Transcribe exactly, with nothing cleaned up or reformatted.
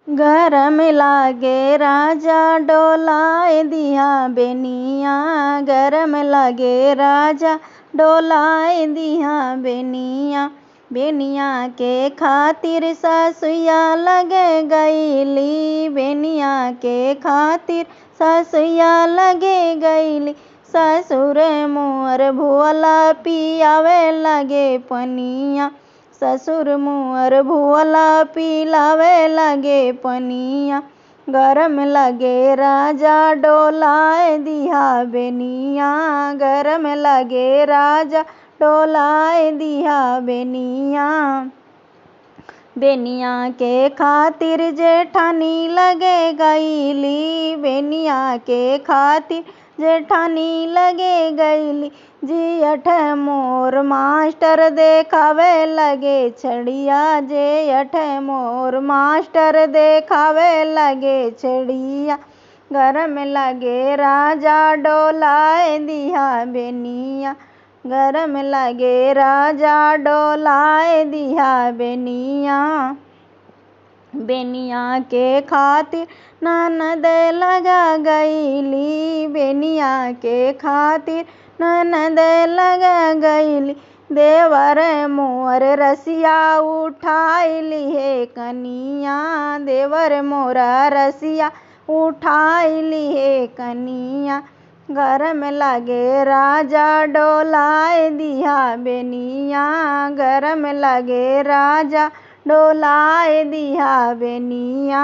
गरम लागे राजा डोलाए दिहा बेनिया, गरम लागे राजा डोलाए दिहा बेनिया। बेनिया के खातिर ससुया लगे गईली, बेनिया के खातिर ससुया लगे गईली। ससुर मोर भुअला पियावे लगे पनिया, ससुर मोर भुअला पिलावे लगे पनिया। गरम लगे राजा डोलाए दिहा बेनिया, गरम लगे राजा डोलाए दिहा बेनिया। बेनिया के खातिर जेठानी लगे गईली, बेनिया के खातिर जेठानी लगे गईली। जेठ मोर मास्टर देखावे लगे छड़िया, जेठ मोर मास्टर देखावे लगे छड़िया। गरम लगे राजा डोलाए दिहा बेनिया, गरम लगे राजा डोलाए दिहा बेनिया। बेनिया के खातिर ननद लगा गईली, बेनिया के खातिर ननद लगा गईली। देवर मोर रसिया उठाइली हे कनिया, देवर मोरा रसिया उठाइली हे कनिया। गरम लगे राजा डोलाए दिहा बेनिया, गरम लगे राजा डोलाए दिहा बेनिया।